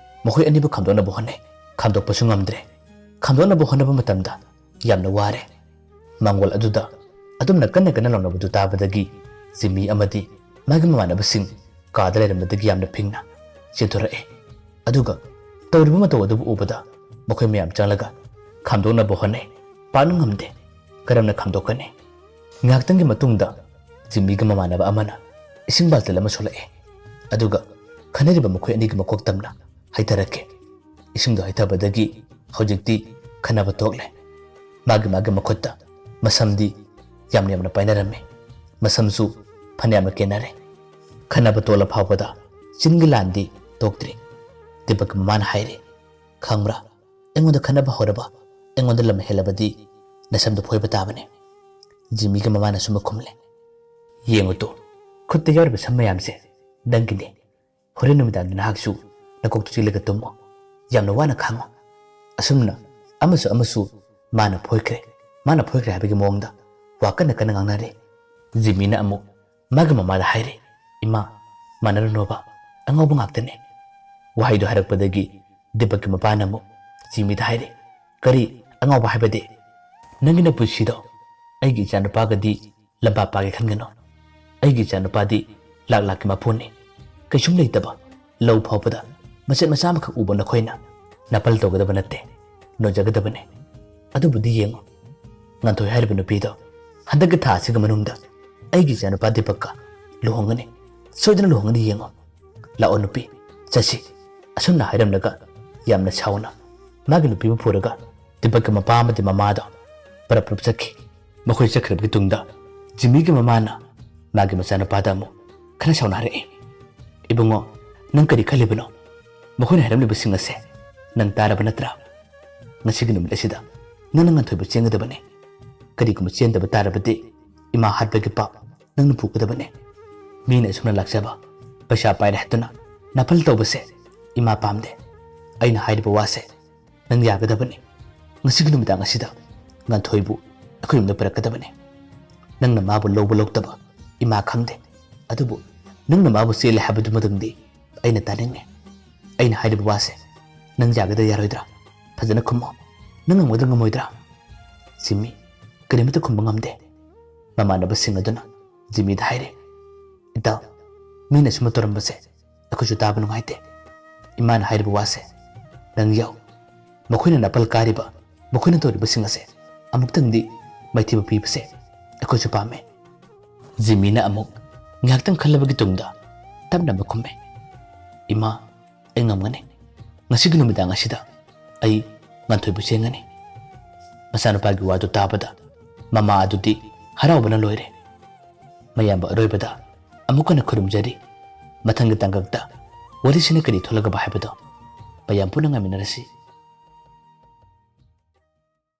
ꯃꯈꯣꯏ ꯑꯅꯤꯕꯨ ꯈꯥꯝꯗꯣꯛꯅꯕ ꯍꯣꯠꯅꯩ꯫ ꯈꯥꯝꯗꯣꯛꯄꯁꯨ ꯉꯝꯗ꯭ꯔꯦ꯫ ꯈꯥꯝꯗꯣꯛꯅꯕ ꯍꯣꯠꯅꯕ ꯃꯇꯝꯗ ꯌꯥꯝꯅ ꯋꯥꯔꯦ꯫ ꯃꯥꯡꯒꯣꯜ ꯑꯗꯨꯗ ꯑꯗꯨꯝꯅ ꯀꯟꯅ ꯀꯟꯅ ꯂꯥꯎꯅꯕꯗꯨ ꯇꯥꯕꯗꯒꯤ ꯖꯤꯃꯤ ꯑꯃꯗꯤ ꯃꯥꯒꯤ ꯃꯃꯥꯟꯅꯕꯁꯤꯡ ꯀꯥꯗ ꯂꯩꯔꯝꯕꯗꯒꯤ ꯌꯥꯝꯅ ꯐꯤꯡꯅ ꯆꯦꯟꯊꯣꯔꯛꯑꯦ꯫ ꯑꯗꯨꯒ ꯇꯧꯔꯤꯕ ꯃꯇꯧ ꯑꯗꯨꯕꯨ ꯎꯕꯗ ꯃꯈꯣꯏ ꯃꯌꯥꯝ ꯆꯪꯂꯒ ꯈꯥꯝꯗꯣꯛꯅꯕ ꯍꯣꯠꯅꯩ꯫ ꯄꯥꯛꯅ ꯉꯝꯗꯦ꯫ ꯀꯔꯝꯅ ꯈꯥꯝꯗꯣꯛꯀꯅꯤ? ꯉꯥꯏꯍꯥꯛꯇꯪꯒꯤ ꯃꯇꯨꯡꯗ ꯖꯤꯝꯃꯤꯒꯤ ꯃꯃꯥꯟꯅꯕ ꯑꯃꯅ ꯏꯁꯤꯡ ꯕꯥꯜꯇꯤꯟ ꯑꯃ ꯁꯣꯛꯂꯛꯑꯦ꯫ ꯑꯗꯨꯒ ꯈꯟꯅꯔꯤꯕ ꯃꯈꯣꯏ ꯑꯅꯤꯒꯤ ꯃꯀꯣꯛ ꯇꯝꯅ ꯍꯩꯊꯔꯛꯀꯦ꯫ ꯏꯁꯤꯡꯗꯣ ꯍꯩꯊꯕꯗꯒꯤ ꯍꯧꯖꯤꯛꯇꯤ ꯈꯟꯅꯕ ꯇꯣꯛꯂꯦ꯫ ꯃꯥꯒꯤ ꯃꯥꯒꯤ ꯃꯈꯨꯠꯇ ꯃꯁꯝꯗꯤ ꯌꯥꯝꯅ ꯌꯥꯝꯅ ꯄꯥꯏꯅꯔꯝꯃꯤ꯫ ꯃꯁꯝꯁꯨ ꯐꯅꯌꯥꯝꯅ ꯀꯦꯟꯅꯔꯦ꯫ ꯈꯟꯅꯕ ꯇꯣꯛꯂ ꯐꯥꯎꯕꯗ ꯆꯤꯟꯒꯤ ꯂꯥꯟꯗꯤ ꯇꯣꯛꯇ꯭ꯔꯤ꯫ ꯗꯤꯄꯛꯀꯤ ꯃꯃꯥꯅ ꯍꯥꯏꯔꯤ, "ꯈꯪꯕ꯭ꯔꯥ? ꯑꯩꯉꯣꯟꯗ ꯈꯟꯅꯕ ꯍꯧꯔꯕ, ꯑꯩꯉꯣꯟꯗ ꯂꯝ ꯍꯦꯜꯂꯕꯗꯤ ꯅꯁꯝꯗꯨ ꯐꯣꯏꯕ ꯇꯥꯕꯅꯤ꯫" ꯖꯤꯝꯃꯤꯒꯤ ꯃꯃꯥꯅ ꯑꯁꯨꯝꯅ ꯈꯨꯝꯂꯦ, "ꯌꯦꯡꯉꯨ ꯇꯨ, ꯈꯨꯠꯇ ꯌꯥꯎꯔꯤꯕ ꯁꯝ ꯃꯌꯥꯝꯁꯦ ꯅꯪꯒꯤꯅꯤ꯫ ꯍꯣꯔꯦꯟ ꯅꯨꯃꯤꯗꯥꯡꯗ ꯅꯍꯥꯛꯁꯨ ꯅꯀꯣꯛꯇꯨ ꯆꯤꯛꯂꯒ ꯇꯨꯝꯃꯣ꯫ ꯌꯥꯝꯅ ꯋꯥꯅ ꯈꯥꯡꯉꯣ꯫" ꯑꯁꯨꯝꯅ ꯑꯃꯁꯨ ꯑꯃꯁꯨ ꯃꯥꯅ ꯐꯣꯏꯈ꯭ꯔꯦ, ꯃꯥꯅ ꯐꯣꯏꯈ꯭ꯔꯦ ꯍꯥꯏꯕꯒꯤ ꯃꯑꯣꯡꯗ ꯋꯥ ꯀꯟꯅ ꯀꯟꯅ ꯉꯥꯡꯅꯔꯦ꯫ ꯖꯤꯃꯤꯅ ꯑꯃꯨꯛ ꯃꯥꯒꯤ ꯃꯃꯥꯗ ꯍꯥꯏꯔꯦ, "ꯏꯃꯥ, ꯃꯥꯟꯅꯔꯨꯅꯣꯕ, ꯑꯉꯥꯎꯕ ꯉꯥꯛꯇꯅꯦ"꯫ ꯋꯥꯍꯩꯗꯣ ꯍꯥꯏꯔꯛꯄꯗꯒꯤ ꯗꯤꯄꯛꯀꯤ ꯃꯄꯥꯅ ꯑꯃꯨꯛ ꯖꯤꯃꯤꯗ ꯍꯥꯏꯔꯦ, "ꯀꯔꯤ ꯑꯉꯥꯎꯕ ꯍꯥꯏꯕꯗꯤ? ꯅꯪꯒꯤ ꯅꯄꯨꯟꯁꯤꯗꯣ ꯑꯩꯒꯤ ꯏꯆꯥꯅꯨꯄꯥꯒꯗꯤ ꯂꯝꯄꯥꯛ ꯄꯥꯒꯦ ꯈꯟꯒꯅꯨ꯫ ꯑꯩꯒꯤ ꯏꯆꯥꯅꯨꯄꯥꯗꯤ ꯂꯥꯛ ꯂꯥꯛꯀꯤ ꯃꯄꯨꯅꯤ꯫ ꯀꯩꯁꯨꯝ ꯂꯩꯇꯕ ꯂꯧ ꯐꯥꯎꯕꯗ ꯃꯆꯦꯠ ꯃꯆꯥ ꯑꯃꯈꯛ ꯎꯕ ꯅꯈꯣꯏꯅ ꯅꯥꯄꯜ ꯇꯧꯒꯗꯕ ꯅꯠꯇꯦ, ꯅꯣꯟꯖꯒꯗꯕꯅꯤ꯫ ꯑꯗꯨꯕꯨꯗꯤ ꯌꯦꯡꯉꯨ, ꯉꯥꯟꯊꯣꯏ ꯍꯥꯏꯔꯤꯕ ꯅꯨꯄꯤꯗꯣ ꯍꯟꯗꯛꯀꯤ ꯊꯥ ꯑꯁꯤꯒꯤ ꯃꯅꯨꯡꯗ ꯑꯩꯒꯤ ꯏꯆꯥꯅꯨꯄꯥ ꯗꯤꯄꯛꯀ ꯂꯨꯍꯣꯡꯒꯅꯤ, ꯁꯣꯏꯗꯅ ꯂꯨꯍꯣꯡꯒꯅꯤ꯫ ꯌꯦꯡꯉꯨ, ꯂꯥꯛꯑꯣ ꯅꯨꯄꯤ, ꯆꯠꯁꯤ"꯫ ꯑꯁꯨꯝꯅ ꯍꯥꯏꯔꯝꯂꯒ ꯌꯥꯝꯅ ꯁꯥꯎꯅ ꯃꯥꯒꯤ ꯅꯨꯄꯤꯕꯨ ꯄꯨꯔꯒ ꯗꯤꯄꯛꯀꯤ ꯃꯄꯥ ꯑꯃꯗꯤ ꯃꯃꯥꯗꯣ ꯄꯔꯞ ꯄꯔꯞ ꯆꯠꯈꯤ꯫ ꯃꯈꯣꯏ ꯆꯠꯈ꯭ꯔꯕꯒꯤ ꯇꯨꯡꯗ ꯖꯤꯃꯤꯒꯤ ꯃꯃꯥꯅ ꯃꯥꯒꯤ ꯃꯆꯥꯅꯨꯄꯥꯗ ꯑꯃꯨꯛ ꯈꯔ ꯁꯥꯎꯅ ꯍꯥꯏꯔꯛꯏ, "ꯏꯕꯨꯡꯉꯣ, ꯅꯪ ꯀꯔꯤ ꯈꯜꯂꯤꯕꯅꯣ? ꯃꯈꯣꯏꯅ ꯍꯥꯏꯔꯝꯂꯤꯕꯁꯤꯡ ꯑꯁꯦ ꯅꯪ ꯇꯥꯔꯕ ꯅꯠꯇ꯭ꯔꯥ? ꯉꯁꯤꯒꯤ ꯅꯨꯃꯤꯠ ꯑꯁꯤꯗ ꯅꯪꯅ ꯉꯥꯟꯊꯣꯏꯕ ꯆꯦꯟꯒꯗꯕꯅꯤ꯫ ꯀꯔꯤꯒꯨꯝꯕ ꯆꯦꯟꯗꯕ ꯇꯥꯔꯕꯗꯤ ꯏꯃꯥ ꯍꯥꯠꯄꯒꯤ ꯄꯥꯞ ꯅꯪꯅ ꯄꯨꯒꯗꯕꯅꯤ꯫ ꯃꯤꯅ ꯑꯁꯨꯝꯅ ꯂꯥꯛꯆꯕ, ꯄꯩꯁꯥ ꯄꯥꯏꯔꯦ ꯍꯥꯏꯗꯨꯅ ꯅꯥꯄꯜ ꯇꯧꯕꯁꯦ ꯏꯃꯥ ꯄꯥꯝꯗꯦ꯫ ꯑꯩꯅ ꯍꯥꯏꯔꯤꯕ ꯋꯥꯁꯦ ꯅꯪ ꯌꯥꯒꯗꯕꯅꯤ꯫ ꯉꯁꯤꯒꯤ ꯅꯨꯃꯤꯗꯥꯡ ꯑꯁꯤꯗ ꯉꯥꯟꯊꯣꯏꯕꯨ ꯑꯩꯈꯣꯏ ꯌꯨꯝꯗ ꯄꯨꯔꯛꯀꯗꯕꯅꯤ꯫ ꯅꯪꯅ ꯃꯥꯕꯨ ꯂꯧꯕ ꯂꯧꯗꯕ ꯏꯃꯥ ꯈꯪꯗꯦ, ꯑꯗꯨꯕꯨ ꯅꯪꯅ ꯃꯥꯕꯨ ꯆꯦꯜꯂꯦ ꯍꯥꯏꯕꯗꯨꯃꯗꯪꯗꯤ ꯑꯩꯅ ꯇꯥꯅꯤꯡꯉꯤ꯫ ꯑꯩꯅ ꯍꯥꯏꯔꯤꯕ ꯋꯥꯁꯦ ꯅꯪ ꯌꯥꯒꯗ꯭ꯔꯥ ꯌꯥꯔꯣꯏꯗ꯭ꯔꯥ? ꯐꯖꯅ ꯈꯨꯝꯃꯣ꯫ ꯅꯪ ꯉꯝꯒꯗ꯭ꯔꯥ ꯉꯝꯃꯣꯏꯗ꯭ꯔꯥ?" ꯖꯤꯃꯤ ꯀꯔꯤꯃꯠꯇ ꯈꯨꯝꯕ ꯉꯝꯗꯦ꯫ ꯃꯃꯥꯟꯅꯕꯁꯤꯡ ꯑꯗꯨꯅ ꯖꯤꯃꯤꯗ ꯍꯥꯏꯔꯦ, "ꯏꯇꯥꯎ, ꯃꯤꯅ ꯁꯨꯝꯕ ꯇꯧꯔꯝꯕꯁꯦ ꯑꯩꯈꯣꯏꯁꯨ ꯇꯥꯕ ꯅꯨꯡꯉꯥꯏꯇꯦ꯫ ꯏꯃꯥꯅ ꯍꯥꯏꯔꯤꯕ ꯋꯥꯁꯦ ꯅꯪ ꯌꯥꯎ꯫ ꯃꯈꯣꯏꯅ ꯅꯥꯄꯜ ꯀꯥꯔꯤꯕ, ꯃꯈꯣꯏꯅ ꯇꯧꯔꯤꯕꯁꯤꯡ ꯑꯁꯦ ꯑꯃꯨꯛꯇꯪꯗꯤ ꯃꯥꯏꯊꯤꯕ ꯄꯤꯕꯁꯦ ꯑꯩꯈꯣꯏꯁꯨ ꯄꯥꯝꯃꯦ"꯫ ꯖꯤꯃꯤꯅ ꯑꯃꯨꯛ ꯉꯥꯏꯍꯥꯛꯇꯪ ꯈꯜꯂꯕꯒꯤ ꯇꯨꯡꯗ ꯇꯞꯅ ꯑꯃꯨꯛ ꯈꯨꯝꯃꯦ, "ꯏꯃꯥ, ꯑꯩ ꯉꯝꯒꯅꯤ꯫ ꯉꯁꯤꯒꯤ ꯅꯨꯃꯤꯗꯥꯡ ꯑꯁꯤꯗ ꯑꯩ ꯉꯥꯟꯊꯣꯏꯕꯨ ꯆꯦꯟꯒꯅꯤ"꯫ ꯃꯆꯥꯅꯨꯄꯥꯒꯤ ꯋꯥꯗꯨ ꯇꯥꯕꯗ ꯃꯃꯥ ꯑꯗꯨꯗꯤ ꯍꯔꯥꯎꯕꯅ ꯂꯣꯏꯔꯦ꯫ ꯃꯌꯥꯝꯕ ꯑꯔꯣꯏꯕꯗ ꯑꯃꯨꯛ ꯍꯟꯅ ꯈꯨꯔꯨꯝꯖꯔꯤ꯫ ꯃꯊꯪꯒꯤ ꯇꯥꯡꯀꯛꯇ ꯋꯥꯔꯤꯁꯤꯅ ꯀꯔꯤ ꯊꯣꯛꯂꯒꯕ ꯍꯥꯏꯕꯗꯣ ꯃꯌꯥꯝ ꯄꯨꯟꯅ ꯉꯥꯏꯃꯤꯟꯅꯔꯁꯤ꯫